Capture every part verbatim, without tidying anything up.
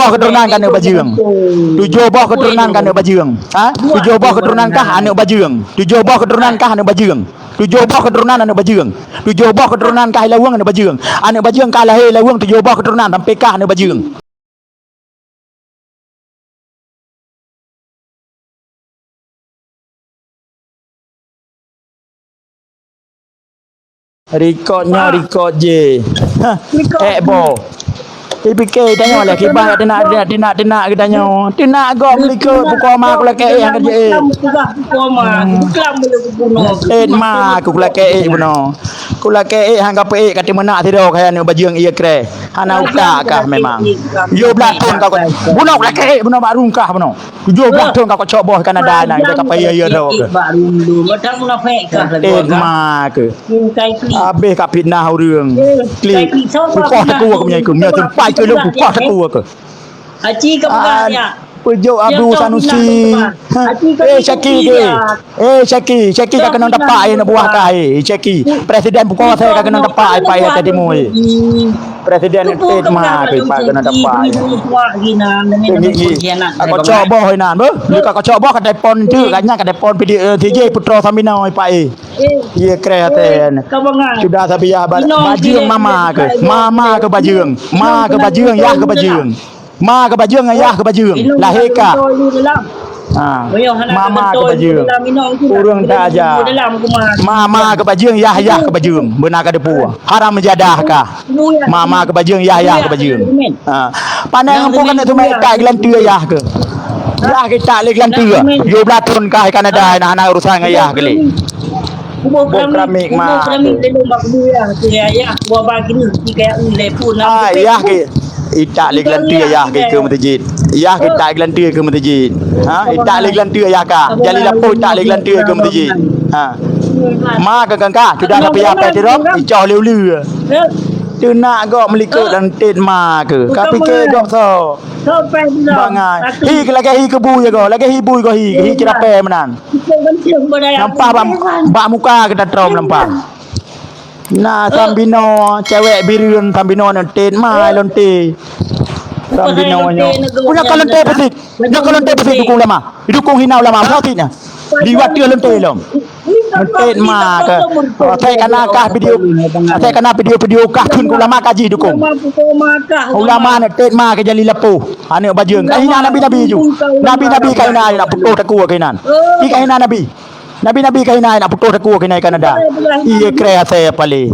boh keuturonan kah aneuk bajeueng. Tujoh boh keuturonan kah aneuk bajeueng. Ha? Tujoh boh keuturonan kah aneuk bajeueng. Tujoh boh keuturonan kah aneuk bajeueng. Tujoh boh keuturonan aneuk bajeueng. Tujoh boh keuturonan kah ilaweueng aneuk bajeueng. Aneuk bajeueng kah lahé ilaweueng tujoh boh keuturonan sampai kah aneuk bajeueng. Rikot nyoe, rikot jih. Hah, ék boh. Ipike tanyoe lé kiban teunak, teunak, teunak, teunak geutanyoe. Teunak gob meulikot pukon ma kulakée ék hana jeuet. Ék ma kulakée ék bunoe. Kulakée ék hana kapeuék ka teumeunak sidroe kaya aneuk bajeueng ié kreh. Hana utak kah memang. Yôh blah thon ka bunoe kulakée ék bunoe bak rungkah bunoe. Tujoh blah thon ka kocok boh Kanada na, kita ka payah ya rok. Ék ma ke. Habéh ka fitnah ureueng. Klik. Pukoh takue keu meunyoe ikeu. Meunyoe teumpat keu lôn pukoh takue keu. Aci ka peugah ya. Peujok Abu Sanusi. Eh, Syaki ke. Eh, Syaki, Syaki ka keunong tapak eh, aneuk buah kah eh, Syaki. Presiden pukoe asai ka keunong tapak eh, Pak Yahya Timu eh. Presiden entet ma ke, Pak, keunong tapak eh. Tinggi. Ka kocok boh inan, beuh. Ka kocok boh ka telepon tu, ka nyan ka telepon P D, eh, T J Putroe Saminoe, Pak eh. Ié kreh até. Sudah sabiah ba-, bajeueng mama ke. Mama ke bajeueng. Ma ke bajeueng, yah ke bajeueng. Ma ke bajeueng, yah ke bajeueng. Lahé ka. Ha. Mama ke bajeueng. Ureueng tak aja. Mama ke bajeueng, yah, yah ke bajeueng. Beuna ka deupue. Haram jadah ka. Mama ke bajeueng, yah, yah ke bajeueng. Ha. Pandai ngon bukan tu mai tak gelanteue yah ke. Yah ke tak lé gelanteue. Yôh blah thon ka Kanada na hana urusan ngon yah ke lé. Boh keramik ma. Ah, yah ke. Itak lé gelanteue yah ke keu meuteujit. Yah ke itak lé gelanteue keu meuteujit. Ha, itak lé gelanteue yah ka. Jali lapoh itak lé gelanteue keu meuteujit. Ha. Ma ke kan ka, sudah tapi ya peti rom, icoh lé ulu. Teunak gok meulikot dan tet ma ke. Ka pike gok so. Bangai. Hi ke lagèe hi keubui ya go, lagèe hi bui go hi, hi ceurapèe meunan. Lampah bak, bak muka geutanyoe lampah. Na sambinoe, cewek bireuen sambinoe nyan tet ma lonte. Sambinoe nyoe. Punya ka lonte peusit. Nyoe ka lonte peusit dukung ulama. Dukung hina ulama. Peusit nyan. Liwat teuh lonte lom. Tet ma ke. Asai kana kah video. Asai kana video-video kah kheun ulama kaji dukung. Ulama nyan tet ma ke jali lapoh. Aneuk bajeueng. Ka hina nabi-nabi ju. Nabi-nabi ka hina nak putôh takue keunan. Pi ka hina nabi. Nabi-nabi ka hina nak putôh takue keunan Kanada. Ié kreh asai pale.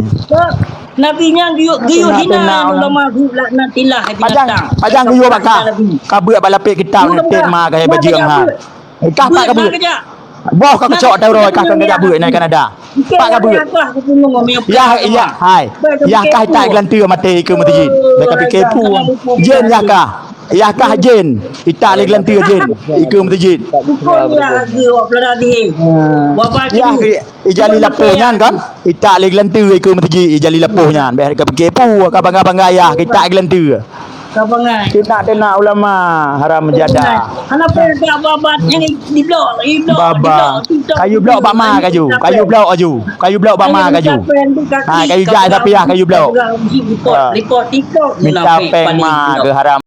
Nabi nyan geuyue, geuyue hina ulama su laknatillah binatang. Pajang, pajang geuyue bak kah. Ka beuet bak lapék kitab nyan tet ma ka hai bajeueng ha. Kah pat ka beuet. Boh ka keucok teuroe kah ka geujak beuet nyan Kanada. Pat ka beuet. Yah, yah, hai. Yah kah itak gelanteue maté ikeue meuteujit. Dah ka pike pu. Jén yah kah. Yah kah jén. Itak lé gelanteue jén. Ikeue meuteujit. Yah, ijali lapoh nyan kan. Itak lé gelanteue ikeue meuteujit. Ijali lapoh nyan. Beh ka pike pu. Ka bangga-bangga yah. Itak gelanteue. Ka bangai. Teunak-teunak ulama haram jadah. Hana payah jak babat nyang di blok, di blok, di blok, TikTok. Kayu blok bak ma kaju, kayu blok aju, kayu blok bak ma kaju. Ha, kayu jak sapiah kayu blok. Report, report TikTok. Minta peng ma ke haram.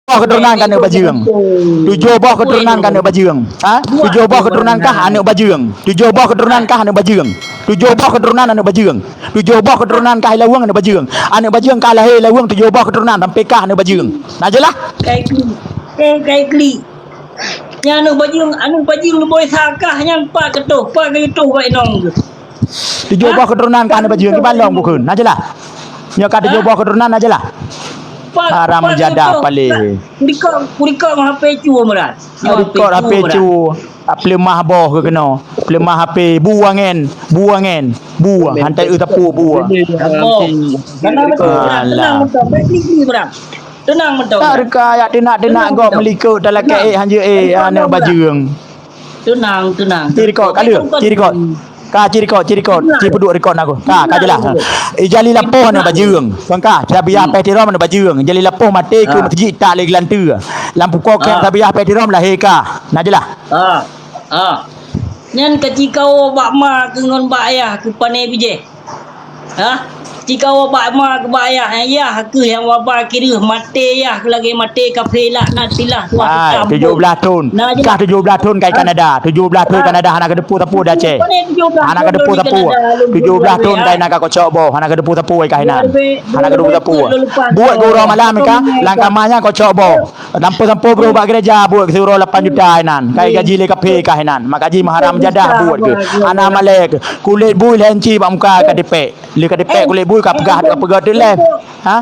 Boh keuturonan kah aneuk bajeueng. Tujoh boh keuturonan kah aneuk bajeueng. Ha? Tujoh boh keuturonan kah aneuk bajeueng. Tujoh boh keuturonan kah aneuk bajeueng. Tujoh boh keuturonan aneuk bajeueng. Tujoh boh keuturonan kah ilaweueng aneuk bajeueng. Aneuk bajeueng kah lahé ilaweueng tujoh boh keuturonan sampai kah aneuk bajeueng. Na jeulaih? Kai kli. Eh, kai kli. Nyan aneuk bajeueng, aneuk bajeueng leuboi sakah nyan pat keutoh, pat keutoh bak inong tu. Tujoh boh keuturonan ka aneuk bajeueng, kiban lom bukon. Na jeulaih? Nyoe ka tujoh boh keuturonan na jeulaih? Haram jadah paléh. Rikot, rikot ngon H P cue meurat. Rikot H P cue. Peuleumah boh keu keunoe. Peuleumah H P, bu angén, bu angén, bu. Hantai eu sapu bu. Alah. Tenang betul, baik klik ni, Bang. Tenang betul. Tak reka yak teunak-teunak gob meulikot talakée ék hanjeuet ék aneuk bajeueng. Tenang, tenang. Cirikot, ka lheueh, cirikot. Ka cirikot, cirikot. Ci peuduek rikot nak aku. Ka, ka jeulaih. Ijali lapoh aneuk bajeueng. Bang ka, sabiah peh tirom aneuk bajeueng. Ijali lapoh maté keu meuteujih tak lé geulanteue. Lam pukok kheun sabiah peh tirom lahé ka. Na jeulaih. Ah. Ah. Nyan ka cikau bak ma keu ngon bak ayah keu pané bijéh. Hah? Cika waba ma keu ba yah, yah kheueh nyang waba keu deuh, maté yah lagée maté kafé laknatillah. Hai, tujoh blaih thon. Kah tujoh blaih thon ka i Kanada. Tujoh blaih thon Kanada hana kateupeue sapeue di Aceh. Hana kateupeue sapeue. Tujoh blaih thon ka inan ka kocok boh, hana kateupeue sapeue kah inan. Hana kateupeue sapeue. Buet keu uroe malam ka, lam kama nyan kocok boh. Sampoe-sampoe bro bak gereja buet keu siuroe lapan juta inan. Ka i gaji lé kafé kah inan. Maka jih meuharam jadah buet keu. Hana malée keu. Kulét bui lhèe inci bak muka ka tipék. Lé ka tipék kulét bui ka peugah ka peugah teuk lé. Ha?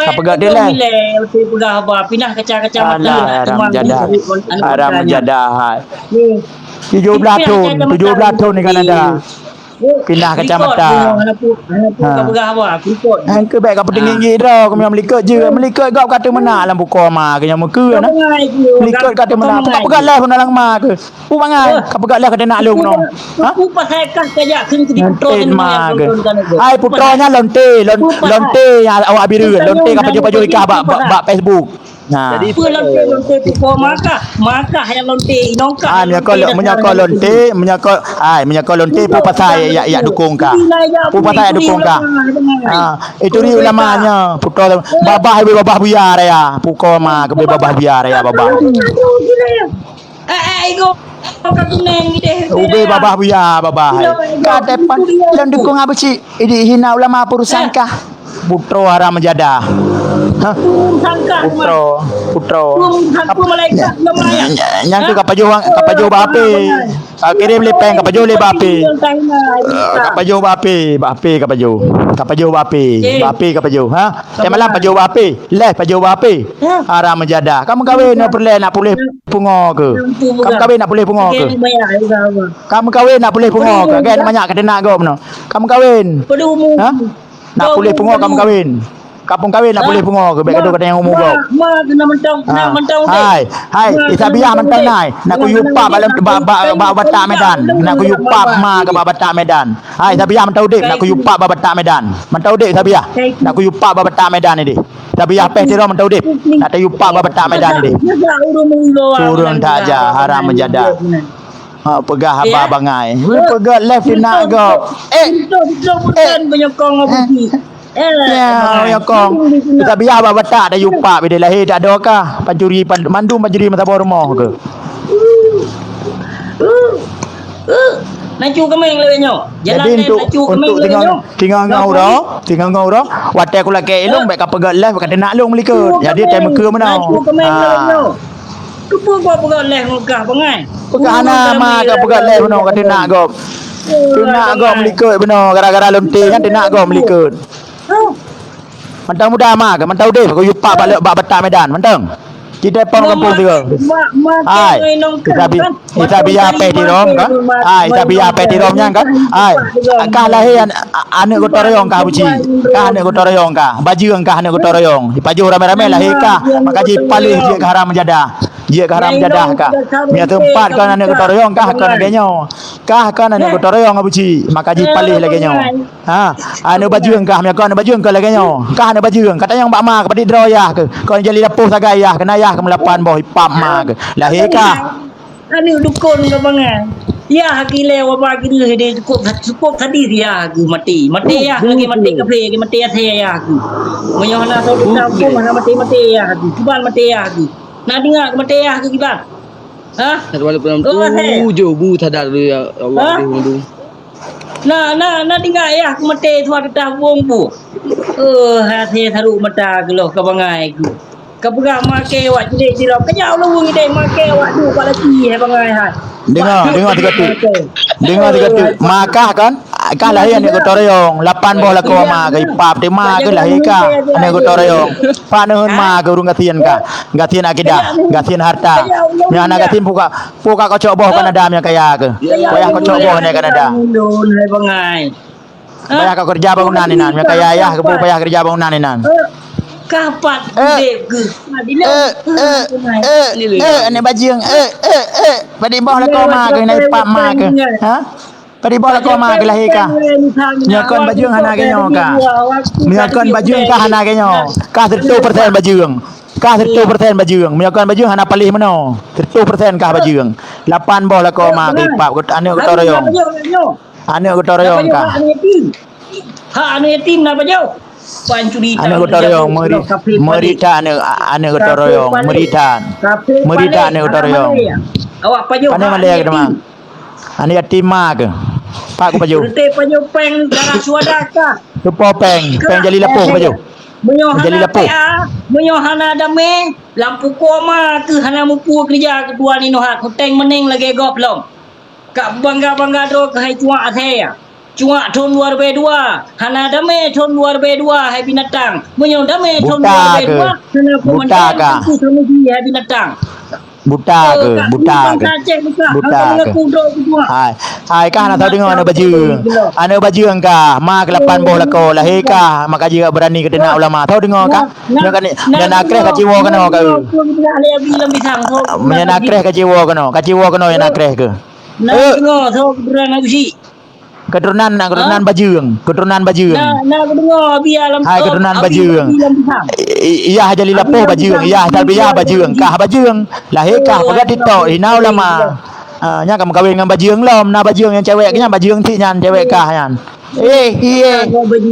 Ka peugah teuk lé. Peugah haba pinah kaca-kaca mata. Alah, haram jadah. Haram jadah hai. Tujoh blaih thon, tujoh blaih thon di Kanada. Pinah kacamata. Ha. Hang keu bék ka peutinggi droe keu meunyoe meulikot jeuet. Meulikot gob ka teumeunak lam buko ma keu nyoe meukeue na. Meulikot ka teumeunak. Peugah lé huna lam ma keu. Pu bangai, ka peugah lé ka teunak lôn nyoe. Ha? Pu pasai kah kajak kheun keu putroe ma keu. Hai putroe nyan lonte, lon-, lonte nyang awak bireuen, lonte ka pajoh-pajoh ikah bak, bak, bak Facebook. Nah. Peue lonte, lonte pukoe makah, makah nyang lonte inong kah. Ai meunyoe ko, meunyoe ko lonte, meunyoe ko, ai meunyoe ko lonte pu pasai yak, yak dukung kah. Pu pasai yak dukung kah. Ah, itu ri ulama nya, putroe babah ibu babah buya raya, pukoe ma keu babah buya raya babah. Eh, eh, igo ka kuneng deh. Ubé babah buya, babah. Ka depan lôn dukung Abu Cik. Idi hina ulama peurusangka. Putroe haram jadah. Ha? Putroe, putroe. Putroe malaikat. Nyang tu ka pajoh, ka pajoh bak H P. Ka kirém lé péng, ka pajoh lé bak H P. Ka pajoh bak H P, bak H P ka pajoh. Ka pajoh bak H P. Bak H P ka pajoh, ha? Tiep malam pajoh bak H P. Leh pajoh bak H P. Haram jadah. Kamu kawin nak peureulèe nak puléh pungo keu? Kamu kawin nak puléh pungo keu? Kamu kawin nak puléh pungo keu? Kan banyak ka teunak gob nyoe. Kamu kawin? Ha? Nak puléh pungo kamu kawin? Kapung kawin nak puléh pungo keu? Bék gadoh kata nyang umu gob. Hai, hai, Isabiah mantong nai. Nak kuyue pak bak, bak, bak, bak batak Medan. Nak kuyue pak ma keu bak batak Medan. Hai, Isabiah mantong udép, nak kuyue pak bak batak Medan. Mantong udép Isabiah. Nak kuyue pak bak batak Medan idéh. Tapi yah péh tiroe mantong udép. Nak tayue pak bak batak Medan idéh. Ureueng taja haram meujadah. Ha, peugah haba bangai. Peugah leh fitnah gob. Eh, eh, menyokong Abu Ji. Eh, ya, menyokong. Tapi yah bak batak tayue pak bidé lahé tak ada kah. Pancuri, pan-, mandum pancuri meusaboh rumoh keu. Nacu keumieng lagèe nyoe. Jalan. Jadi untuk, untuk tinggal, tinggal ngau uroe, tinggal ngau uroe, watèe kulakèe ilong bèk kapeugöt leh, bèk kateunak lôn meulikot. Jadi watèe meukeue meunoe. Nacu keumieng lagèe nyoe. Keupeue kau peugöt leh ngon kah bangai? Peugah hana ma kapeugöt leh meunoe kateunak gob. Teunak gob meulikot meunoe gara-gara lonte nyan teunak gob meulikot. Mantong muda ma keu, mantong udép kuyue pak bak, bak batak Medan, mantong. Ci teupông gampông tiga. Hai, Isabi-, Isabiah péh tirom kan? Hai, Isabiah péh tirom nyan kan? Hai, kah lahé an-, a-, aneuk geutarayong kah Abu Ji? Kah aneuk geutarayong kah? Bajeueng kah aneuk geutarayong? Ipajoh ramé-ramé lahé kah? Maka jipaléh jeuet keu haram meujadah. Jeuet keu haram meujadah kah? Meunyo teumpat kon aneuk geutarayong kah kon lagèe nyoe? Kah kon aneuk geutarayong Abu Ji? Maka jipaléh lagèe nyoe. Ha, aneuk bajeueng kah, meunyo kah aneuk bajeueng kah lagèe nyoe. Kah aneuk bajeueng, ka tanyong bak ma keu, padit droe yah keu. Kon jadi lapoh sagai yah keu, na yah keu meulapan boh ipap ma keu. Lahé kah? Aneuk dukon ka bangai. Yah keu ilèe waba keu deuh deh cukup, cukup sadih yah keu maté. Maté yah lagèe maté kafé, lagèe maté asèe yah keu. Meunyo hana saudara kampung hana maté-maté yah keu. Kiban maté yah keu. Na deungö keu maté yah keu kiban. Hah? Satu lapan enam tujuh bu sadar ya Allah deh mandum. Na, na, na tinggai yah keu maté tuha teutah buong bu. Oh, hasé saruk mata geuloh ka bangai ku. Ka peugah maké awak jilek sidroe. Ka jak ulôn idéh maké awak duek bak laki hai bangai hai. Deungö, deungö sigoe teuk. Deungö sigoe teuk. Ma kah kan? Kah lahé aneuk geutarayong. Lapan boh lakoe ma keu ipap teuma keu lahé kah aneuk geutarayong. Pak neuheun ma keu ureueng gasien kah. Gasien akidah, gasien harta. Nyang hana gasien buka Pu ka kocok boh Kanada meunyo kaya keu. Payah kocok boh nyan Kanada. Ulôn hai bangai. Payah ka keureuja bangunan inan, meunyo kaya yah keu pu payah keureuja bangunan inan. Kapat udép geuh. Eh, eh, eh, eh, aneuk bajeueng, eh, eh, eh, padit boh lakoe ma keu, na ipap ma keu. Ha? Padit boh lakoe ma keu lahé kah. Meunyo kon bajeueng hana keu nyoe kah. Meunyo kon bajeueng kah hana keu nyoe. Kah sireutoh persen bajeueng. Kah sireutoh persen bajeueng. Meunyo kon bajeueng hana paléh meunoe. Sireutoh persen kah bajeueng. Lapan boh lakoe ma keu ipap, aneuk geutarayong. Aneuk geutarayong kah. Hak Aneuk yatim na pajoh. Pancuri Aneuk gotong royong, meri-, meri that aneuk, aneuk gotong royong, meri that. Meri that aneuk gotong royong. Awak pajoh. Pane malèe teuma. Aneuk yatim ma keuh. Pak ku pajoh. Rete pajoh péng darah syuhada kah? Lupa péng, péng jali lapôh pajoh. Meunyoe hana P A, meunyoe hana damé, lam pukoe ma keuh hana mupu keureuja keutua ninohat, huteng meunéng lagèe gob lom. Ka bangga-bangga droe keuhai cuak asèe. Cuak thôn dua ribèe dua, hana damé thôn dua ribèe dua hai binatang. Meunyoe damé thôn dua ribèe dua, hana komandan kampus Samuji hai binatang. Buta keuh, buta keuh. Buta keuh. Hai, hai kah hana tau deungö aneuk bajeueng. Aneuk bajeueng kah, ma keuh lapan boh lakoe, lahé kah, maka jih beurani keu teunak ulama. Tau deungö kah? Nyoe kan, nyoe na kreh ka jiwoe keunoe kah. Nyoe na kreh ka jiwoe keunoe, ka jiwoe keunoe nyoe na kreh keuh. Nah, deungö, soe keuturonan Abu Syik? Keuturonan, keuturonan bajeueng, keuturonan bajeueng. Nah, nah, keudeungö, Abi alam. Hai, keuturonan bajeueng. I-, i-, iyah jali lapôh bajeueng, iyah talbiyah bajeueng, kah bajeueng. Lahé kah peugah titok, hina ulama. Ah, nyan ka meukawen ngon bajeueng lom, na bajeueng nyang cewek nyan, bajeueng cit nyan, cewek kah nyan. Eh, ié.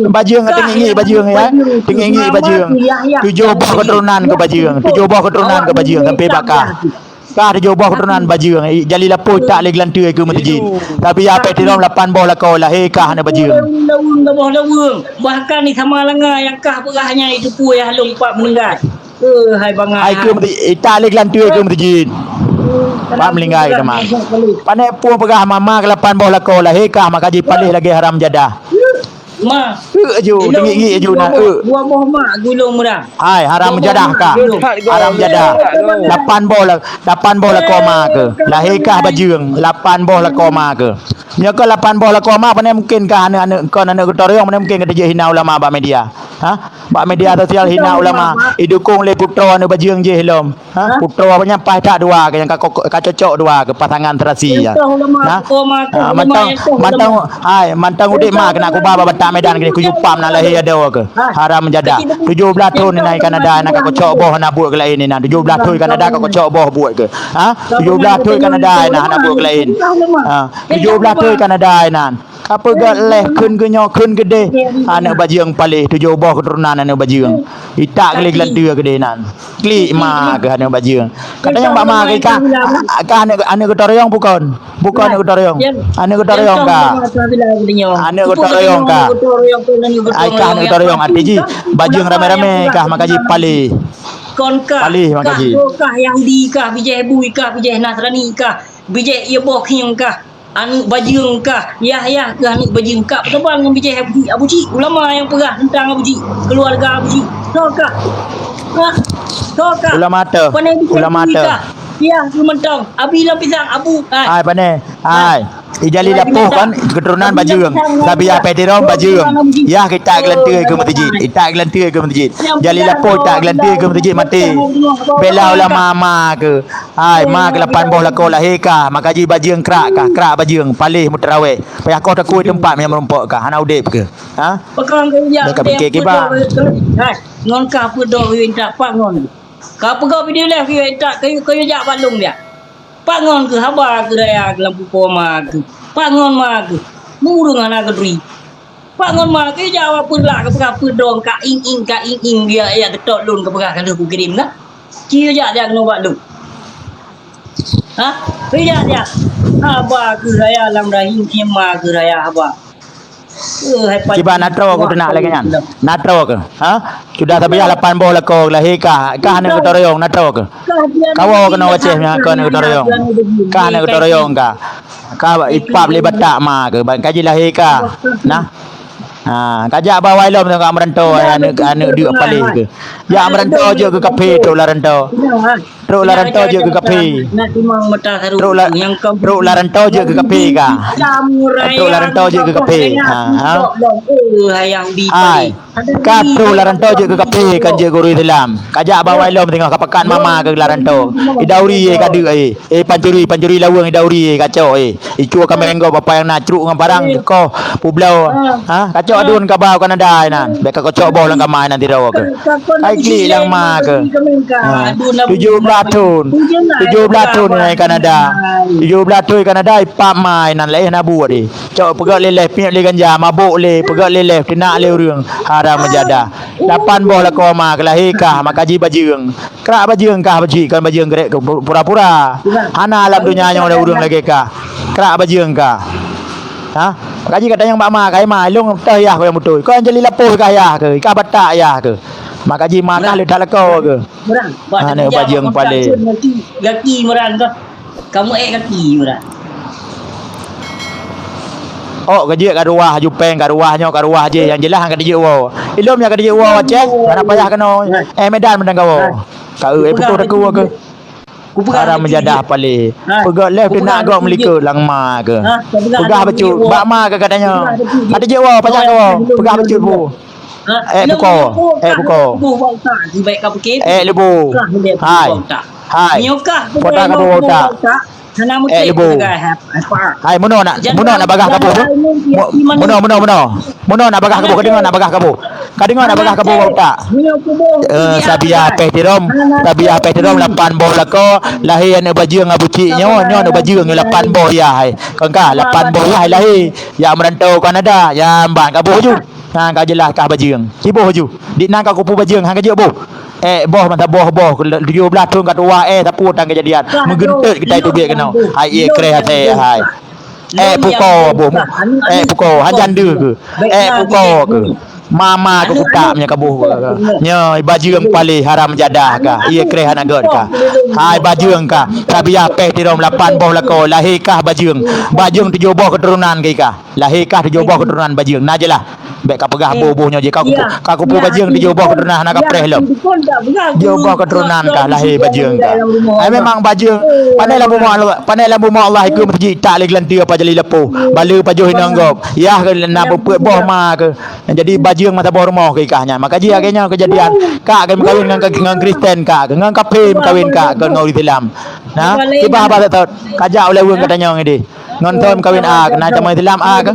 Bajeueng teungiek-ngiek bajeueng, ya. Teungiek-ngiek bajeueng. Tujoh boh keuturonan keu bajeueng, tujoh boh keuturonan keu bajeueng, sampai bak kah. Kah tujoh boh keuturonan bajeueng, i-, jali lapôh tak lé geulanteue keu meuteujit. Tapi ya pèt tilom lapan boh lakoe lahé kah aneuk bajeueng. Laweueng, laweueng, gaboh laweueng. Bahkan di Samalanga nyang kah peugah nyan itu pue yah lôn pat meuninggai. Eh, hai bangai. Hai keu meuteujit, i tak lé geulanteue keu meuteujit. Pat meuninggai teuma. Pane pue peugah mama keu lapan boh lakoe lahé kah maka jipaléh lagèe haram jadah. Ma. Euk aju, teungiek-ngiek aju na, euk. Dua boh mak gulong murah. Hai, haram jadah kah. Haram jadah. Lapan boh la-, lapan boh lakoe ma keuh. Lahé kah bajeueng, lapan boh lakoe ma keuh. Nyoe keuh lapan boh lakoe ma, pane mungkin kah aneuk-aneuk kon aneuk geutarong, pane mungkin ka teujeuet hina ulama bak media. Ha? Bak media sosial hina ulama, idukong lé putroe aneuk bajeueng jih lom. Ha? Putroe nyan paih that dua keuh nyang ka ko-, ka cocok dua keuh pasangan serasi ya. Nah, ah, mantong, mantong, hai, mantong udép ma keuh na kuba bak Batak Medan keuh kuyue pam na lahé adoe keuh. Haram jadah. Tujoh blaih thon na i Kanada na ka kucok boh na buet keu laén inan. Tujoh blaih thon i Kanada ka kucok boh buet keuh. Ha? Tujoh blaih thon i Kanada na hana buet keu laén. Ha, tujoh blaih thon i Kanada inan. Ka peugah leh kheun keu nyoe, kheun keudeh. Aneuk bajeueng paléh tujoh boh keuturonan aneuk bajeueng. I tak klik lanteue keudeh nan. Klik ma keuh aneuk bajeueng. Kadang nyang bak ma keuh kah, kah aneuk, aneuk geutarong bukon. Bukon aneuk geutarong. Aneuk geutarong kah. Aneuk geutarong kah. Ai kah aneuk geutarong arti jih. Bajeueng ramé-ramé kah maka jih paléh. Kon kah. Paléh maka jih. Kah Yahudi kah, bijéh bui kah, bijéh Nasrani kah, bijéh ié boh khieng kah. Aneuk bajeueng kah, yah-yah keuh aneuk bajeueng kah, peuteuban ngon bijéh Abu Syik, Abu Syik, ulama nyang peugah teuntang Abu Syik, keuluwarga Abu Syik. Soe kah? Hah? Soe kah? Ulama teuh. Pane bijéh Abu Syik kah? Yah keuh mantong. Abi lam pisang, Abu. Hai. Hai, pane. Hai. Ijali lapoh kan, keturunan bajeueng. Sabiya Petirong bajeueng. Yah kita geulanteue keu meuseujid. Kita geulanteue keu meuseujid. Jali lapoh tak geulanteue keu meuseujid maté. Bela ulama ma keuh. Hai, ma keuh lapan boh lakoe lahé kah, maka jih bajeueng krak kah, krak bajeueng, paléh meuterawéh. Payah koh takue teumpat meunyoe meurumpok kah, hana udép keuh. Ha? Pakon keu jak. Dah ka pikir kiban. Hai, ngon kah peudoh yue intat pat ngon. Ka peugah video leh yue intat keu, keu yue jak bak lôn dia. Pat ngon keuh haba keuh raya keuh lam pukoe ma keuh. Pat ngon ma keuh. Mureueng hana keuturi. Pak ngon ma keuh jak awak peulak keupeugah peudong ka ing-ing, ka ing-ing, dia, ya, teutok lôn keupeugah ka lheueh kukirém kah. Ci jak dia keunoe bak lôn. Ha? Ci jak dia. Haba keuh raya lam rahim, ci ma keuh raya haba. Eh, hai pat. Kiban na troe keuh teunak lagèe nyan. Na troe keuh. Ha? Sudah tabiah lapan boh lakoe lahé kah. Kah aneuk geutarong na troe keuh. Kawoe keunoe Aceh nyan kah aneuk geutarong. Kah aneuk geutarong kah. Ka ipap lé Batak ma keuh, ban ka jilahé kah. Nah. Ha, ka jak bak awai lom teuka meurantau aneuk, aneuk deuk paléh keuh. Jak meurantau jeuet keu kaphé trok lam rantau. Trok lam rantau jeuet keu kaphé. Trok la-, trok lam rantau jeuet keu kaphé kah. Trok lam rantau jeuet keu kaphé. Ha, ha. Ai. Ka trok lam rantau jeuet keu kaphé, kan jeuet keu ureueng Islam. Ka jak bak awai lom singoh ka pakat mama keuh lam rantau. Idauri, eh, ka deuk, eh. Eh, pancuri, pancuri laweueng idauri, eh, kacok, eh. Icue kaméng gob apa nyang na cruk ngon parang, koh, publoe. Ha, kacok adun kaba Kanada inan. Bèk ka kacok boh lam kama inan tiroe keuh. Ai klik lam ma keuh. Ha, tujoh thon. Tujoh blaih thon di Kanada. Tujoh blaih thon di Kanada, ipap ma inan laén hana buet deh. Cok peugöt lé lhèe, piep lé ganja, mabök lé, peugöt lé lhèe, teunak lé ureueng. Haram meujadah. Lapan boh lakoe ma keu lahé kah, maka jih bajeueng. Krak bajeueng kah, bajeueng kon bajeueng geurék keu pu-, pura-pura. Hana lam donya nyoe lé ureueng lagèe kah. Krak bajeueng kah. Ha? Maka jih gata nyang bak ma, kai ma, lôn teuh yah keu nyang beutôi. Kon jali lapôh kah yah keu, kah batak yah keu. Maka jih ma kah le that lakoe keu. Murah. Bah, aneuk bajeueng paléng. Gaki, gaki murah kah. Kamu ék gaki murah. Oh, ka jeuet ka ruah, jupeng ka ruah, nyoe ka ruah jih. Nyang jeulaih han ka teujeuet woe. Ilôn nyang ka teujeuet woe Aceh, hana payah keunoe. Eh, Medan mantong ka woe. Ka eu, eh, putôh takue keu. Haram meujadah paléng. Peugöt lhèe teunak gob meulikot lam ma keu. Peugah bacut, bak ma keu gata nyoe. Ka teujeuet woe, payah ka woe. Peugah bacut bu. Eh, pukoe. Eh, pukoe. Eh, leubô. Hai. Hai. Pota kaboh utak. Eh, leubô. Hai, meunoe nak, meunoe nak bagah kaboh. Meunoe, meunoe, meunoe. Meunoe nak bagah kaboh, ka deungoe nak bagah kaboh. Ka deungoe nak bagah kaboh utak. Eh, sabiah péh tirôm, sabiah péh tirôm lapan boh lakoe, lahé aneuk bajeueng Abu Cik nyoe, nyoe aneuk bajeueng nyoe lapan boh yah hai. Kon kah lapan boh yah hai lahé. Nyang meurantau Kanada, nyang ban kaboh ju. Nyan ka jeulaih kah bajeueng. Siboh ju. Di nan ka kupu bajeueng, han ka jeuet boh. Eh, boh masa boh-boh, tujoh blaih thon ka tuha, eh, sapeue tan keujadian. Meugeunteut kitai teubiet keunoe. Hai, ié kreh asai, hai. Eh, pukoe boh. Eh, pukoe, han jandeuh keu. Eh, pukoe keu. Mama keu kutak meunyo kaboh. Nyoe, bajeueng paléng haram jadah kah. Ié kreh hana gét kah. Hai, bajeueng kah. Sabiah péh tirôm lapan boh lakoe, lahé kah bajeueng. Bajeueng tujoh boh keuturonan keu kah. Lahé kah tujoh boh keuturonan bajeueng. Na jeulaih. Bèk ka peugah boh-boh nyoe jih. Ka kupu-, ka kupu bajeueng tujoh boh keuturonan hana ka preh lom. Tujoh boh keuturonan kah lahé bajeueng kah. Hai memang bajeueng. Pané lam bumoe Allah, pané lam bumoe Allah ikeu meuseujid tak lé geulanteue apa jali lapôh. Baleue pajoh inong gob. Yah keu na beupeuet boh ma keu. Jadi bajeueng masa boh rumoh keu kah nyan. Maka jih lagèe nyoe keujadian. Kak keu meukawen ngon, ngon Kristen kak. Ngon kafé meukawen kak, ngon ureueng Islam. Nah, kiban haba that-that. Kajak ulèe weueng gata nyoe ngi deh. Ngon soe meukawen a keu, na tamong Islam a keu?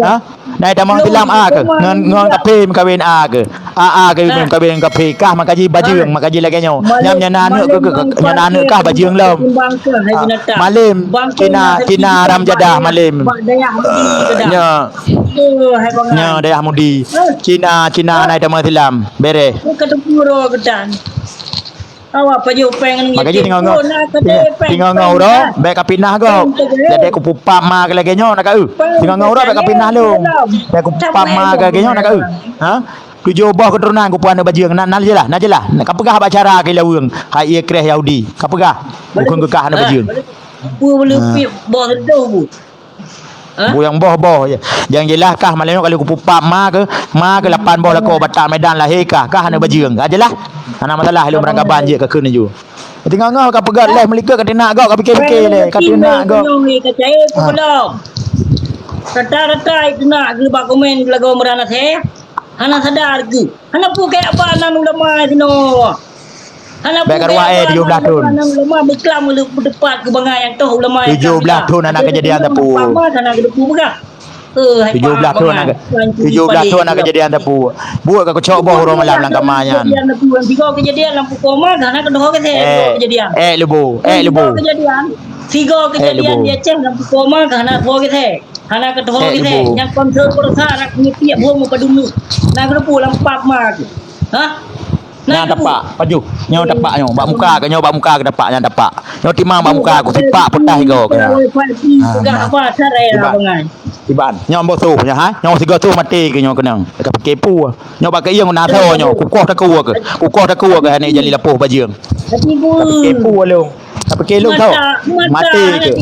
Ha? Na tamong Islam a keu? Ngon, ngon kafé meukawen a keu? A, a keu meukawen ngon kafé kah, maka jih bajeueng, maka jih lagèe nyoe. Nyam nyan na aneuk keu, keu, keu, nyan na aneuk kah bajeueng lom. Ah, malem, Cina, Cina haram jadah malem. Nyoe. Nyoe dayah Mudi. Cina, Cina na tamong Islam. Bereh. Awak pajoh péng ngon. Maka jih tinggai ngau, tinggai ngau uroe, bèk ka pinah gob. Jadi kupu pap ma keu lagèe nyoe na ka eu. Tinggai ngau uroe bèk ka pinah lom. Bèk kupu pap ma keu lagèe nyoe na ka eu. Ha? Tujoh boh keuturonan kupu aneuk bajeueng. Na, na jeulaih, na jeulaih. Na ka peugah bak cara keu laweueng. Hai ié kreh Yahudi. Ka peugah. Bukon keu kah aneuk bajeueng. Peue boleh pih boh seudoh bu. Hah? Bu nyang boh-boh je. Nyang jeulaih kah malam nyoe kali kupu pap ma keu, ma keu lapan boh lakoe Batak Medan lahé kah, kah aneuk bajeueng. Ka jeulaih. Hana masalah lôn meurangkaban jeuet ka kheun laju. Tinggai ngau ka peugah leh meulikot ka teunak gob ka pike-pike leh ka teunak gob. Rata-rata teunak keu bak komen lagoe meuran asèe. Hana sadar keu. Hana peue keu aba nan ulama sinoe. Hana peue keu aba nan ulama. Bèk karuah, eh, tujoh blaih thon. Ulama Islam le peuteupat keu bangai nyang toh ulama Islam. Tujoh blaih thon hana keujadian sapeue. Hana keudeupu peugah. Eh, hai tujoh blaih thon hana, tujoh blaih thon hana keujadian sapeue. Buet ka kucok boh uroe malam lam kama nyan. Keujadian sapeue. Sigoe keujadian lam Pukoe Ma hana keudroe geuthèe. Eh, keujadian. Eh, leubô. Eh, leubô. Sigoe keujadian. Sigoe keujadian di Aceh lam Pukoe Ma hana keudroe geuthèe. Hana keudroe geuthèe. Nyang kon seupeurasa aneuk ngipiek buông meupadum nyoe. Na keudeupu lam pap ma keu. Hah? Nyan tapak, pajoh. Nyoe tapak nyoe. Bak muka keu nyoe, bak muka keu tapak nyan tapak. Nyoe timang bak muka keu sipak peutah igoe keu nyan. Ha, peugah apa cara ya bangai. Iban. Nyoe ambo soh nyoe ha. Nyoe sigoe soh maté keu nyoe keunong. Ka pike peue. Nyoe bak keuieng na asoe nyoe. Kukoh takue keu. Kukoh takue keu aneuk jali lapôh bajeueng. Ka pike peue lôn. Ka pike lôn tho. Maté keu.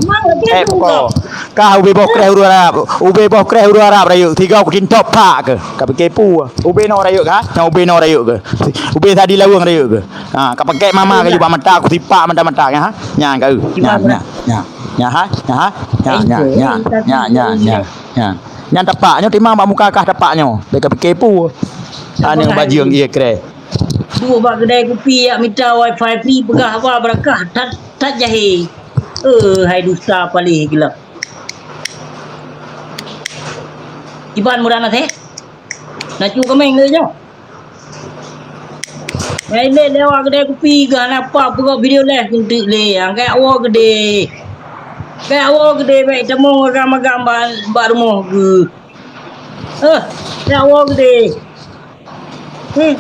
Eh, pukoe. Kah ubé boh kreh ureueng Arab. Ubé boh kreh ureueng Arab rayeuk. Sigoe kucintop pak keu. Ka pike peue. Ubé noe rayeuk kah? Nyoe ubé noe rayeuk keu. Ubé sadi laweueng rayeuk keu. Ha, ka pakèk mama keu jubah mata, kusipak mata-mata nyan ha. Nyan ka eu. Nyan, nyan, nyan. Nyan ha, nyan ha. Nyan, nyan, nyan, nyan, nyan, nyan. Nyan. Nyan tapak nyoe timang bak muka kah tapak nyoe. Bèk ka pike peue. Aneuk bajeueng ié kreh. Duek bak keudai kupi jak mita wifi free peugah haba beurakah that, that jahé. Eh, hai dusta paléh gila. Iban meuran asèe. Na cu kameng lé nyoe. Hai lé lewat kedai kupi geuh hana apa peugah video leh kuntik lé. Angkai awoe gede. Angkai awoe gede baik tamong agam-agam ba, ba rumoh geuh. Eh, angkai awoe gede. Hmm.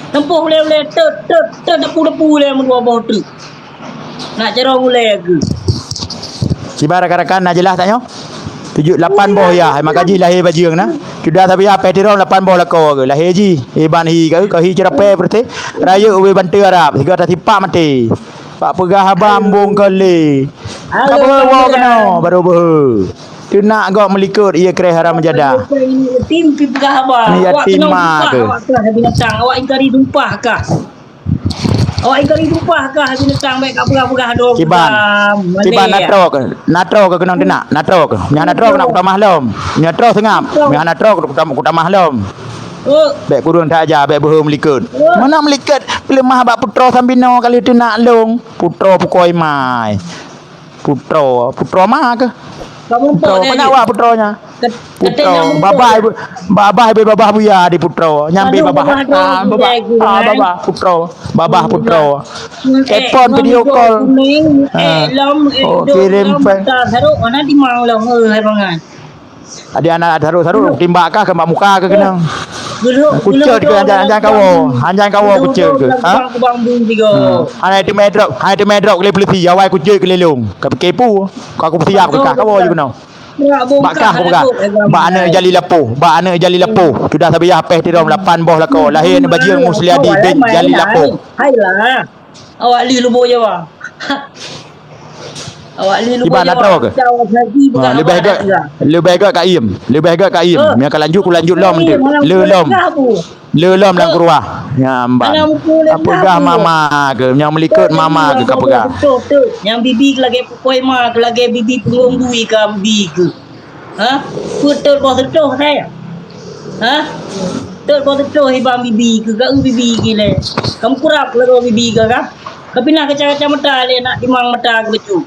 Tempoh ulèe-ulèe tet tet tet depu-depu ulèe meudua boh teuk. Nak carông ulèe geuh. Kiban rakan-rakan na jeulaih tanyoe? Tujoh lapan boh yah, maka jih lahé bajeueng na. Sudah sabiah pèh tirong lapan boh lakoe geuh. Lahé jih, iban hi ka, ka hi ceurapèe beureuté. Rayeuk ubé banteue Arab, sigoe tasipak maté. Bak peugah haba ambông keu lé. Ka beuhe woe keunoe, barô beuhe. Teunak gob meulikot, ie kreh haram jadah. Yatim pi peugah haba. Ni yatim ma ke? Awak kah binatang, awak ingkari sumpah kah? Awak ingkari sumpah kah binatang baik ka peugah-peugah dong. Kiban. Kiban natroe ke? Natroe ke keunong teunak? Natroe ke? Nyan natroe ke nak kutamah lom. Nyan troe seungab. Nyan natroe ke kutam-, kutamah lom. Oh. Bèk kureueng that aja, bèk beuhe meulikot. Oh. Mana meulikot? Peuleumah bak putroe sambinoe kali teunak long. Putroe pukoi mai. Putroe, putroe ma ke? Kamu putroe, mana awak putroe nyan? Putroe, babah ibu, babah ibu, babah buya di putroe. Nyampe babah. Ah, babah, ah, babah putroe, babah putroe. Telepon video call. Ah. Oh, kirim pen. Sarok, mana timang long, eh, hai bangai. Adi anak sarok-sarok timbak kah keu bak muka keu keunong. Kucet keu anjang-anjang kawoe, anjang kawoe kucet keu. Ha? Hmm. Hana teumé drop, hana teumé drop keu lé polisi, awai kucet keu lé long. Ka pike pu, ka kupeusiap keu kah kawoe jih keunoe. Bak kah kupeugah. Bak aneuk Jali Lapoh, bak aneuk Jali Lapoh. Sudah sabiah pèh tirong lapan boh lakoe. Lahé aneuk bajeueng Musliadi bin Jali Lapoh. Hai lah. Awak lheueh lubô Jawa. Awak lheueh lubô Jawa. Kiban natroe ke? Leubeh gèt, leubeh gèt ka iem. Leubeh gèt ka iem. Nyang ka lanjut, ku lanjut lom tu. Le lom. Le lom lam keruah. Nyang ban. Ka peugah mama ke, nyang meulikot mama ke ka peugah. Nyang bibi ke lagèe pukoi ma ke, lagèe bibi peunggong bui ka bibi ke. Ha? Peue tot boh seutoh, hai? Ha? Tot boh seutoh iban bibi keu ka eu bibi keu lé. Kamu kurap lagoe bibi keu ka? Ka pinah kaca-kaca mata lé nak timang mata keu bacut.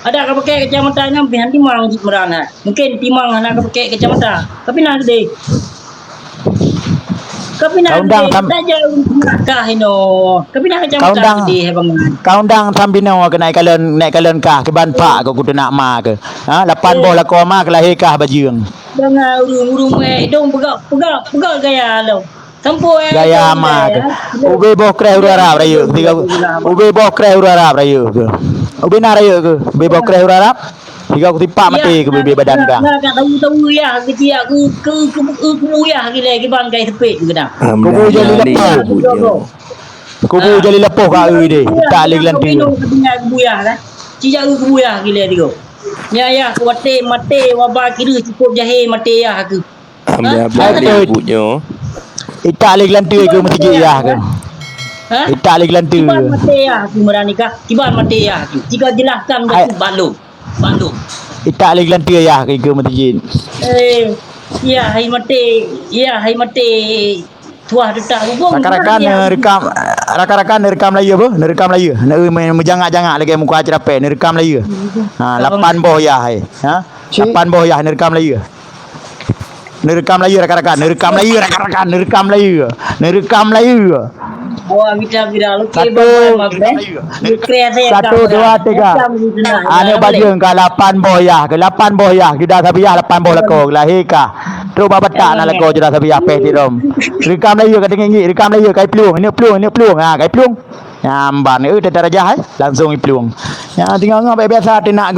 Adak ka pakèk kaca mata nyan pih han timang jih meuran hai. Mungken timang hana ka pakèk kaca mata. Ka pinah keudeh. Ka pinah keudeh. Ka undang tam- Ka jauh kah inoe. Ka pinah kaca mata keudeh hai bangai. Ka undang sambinoe keu naik kalon, naik kalon kah keu ban pak keu kutu nak ma keu. Ha, lapan boh lakoe ma keu lahé kah bajeueng. Bangai ureueng-ureueng, eh, dong peugah, peugah, peugah gaya lom. Sampoe, eh, gaya ma keu. Ubé boh kreh ureueng Arab rayeuk. Ubé boh kreh ureueng Arab rayeuk keu. Ubé na rayeuk keu. Ubé boh kreh ureueng Arab. Tiga ku tipak maté keu bibé badan kah. Tahu-tahu yah keu ciyak keu, keu, keu, keu, keu yah gilai keu bangkai sepet keu dah. Kubu jadi lepoh. Kubu Jali Lapoh ka eu deh, tak lé geulanteue. Minong ka tinggai keubuyah kan. Ci jak eu keubuyah gilée tigo. Nyan yah keu watée maté waba kireueh cukôp jahé maté yah keu. Ambil abang di ibu nyoe. Itak lé geulanteue keu meuseujid yah keu. Ha? Itak lé geulanteue. Kiban maté yah keu meurani kah? Kiban maté yah keu. Jika jelaskan bacut balom. Balom. Itak lé geulanteue yah keu meuseujid. Eh, yah hai maté, yah hai maté. Tuah teutah hubung. Rakan-rakan, eh, rekam, rakan-rakan, eh, rekam layeue beuh, eh, rekam layeue. Eh, me-, meujangak-jangak lagée muka ceurapée, eh, rekam layeue. Ha, lapan boh yah, eh. Ha? Lapan boh yah, eh, rekam layeue. Eh, rekam layeue, rakan-rakan, eh, rekam layeue, rakan-rakan, eh, rekam layeue. Eh, rekam layeue. Wah, bida-bida. Satu, satu, dua, tiga. Aneuk bajeueng ka lapan boh yah, ke lapan boh yah, juda sabiah lapan boh lakoe, lahé ka. Trok bak batak na lakoe juda sabiah péh tirong. Rekam layeue ka teungiek-ngiek, rekam layeue ka iplueng, ineuk plueng, ineuk plueng, ha, ka iplueng. Nyan ban, eh, teutarajah, eh, langsong iplueng. Nyan tinggai-tinggai biasa teunak